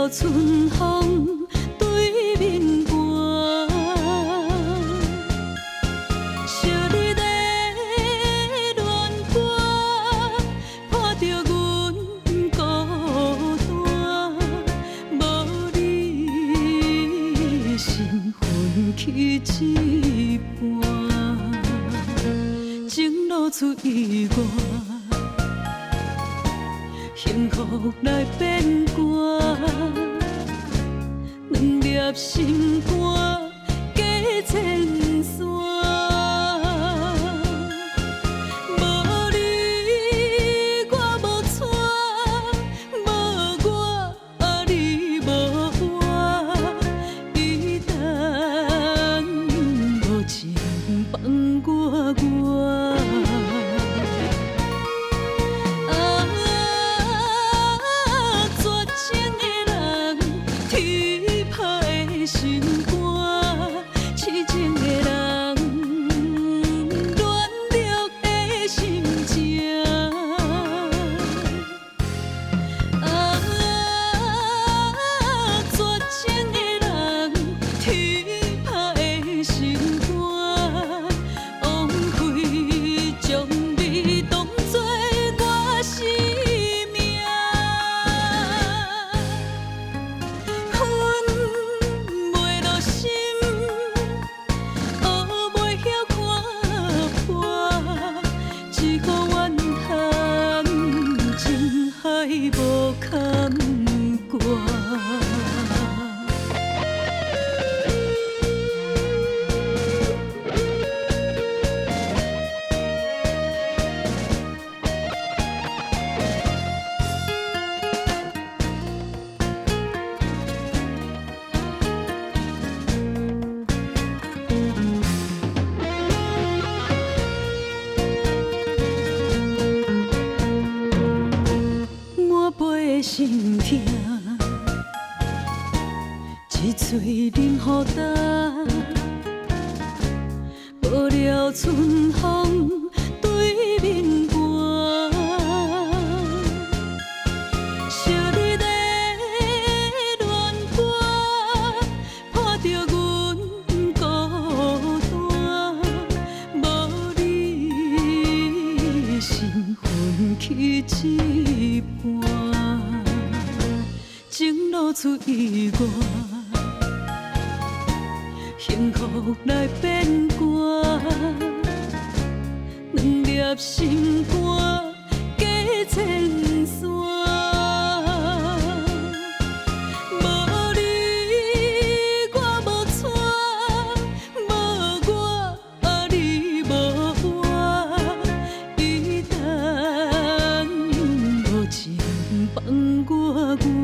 了春風對面寒。昔日的戀歌，伴著阮孤單，無你心分去一半，情路出意外，幸福來變寒，兩粒心肝隔千山。無你我無娶，無我你無活，伊等無情放我我。啊，絕情的人，鐵拍的心肝，痴情的人，軟弱的心情。啊，絕情的人，鐵拍的心肝，枉費將你當作我生命。阮袂落心，学袂曉看破，一個怨嘆，情海無坎歌。滿杯的心痛，一喙啉予焦，無聊春風對面寒。昔日的戀歌，伴著阮孤單，無你心分去一半，情路出意外，幸福來變寒，兩粒心肝隔千山。無你我無娶，無我你無活，伊等無情放我我。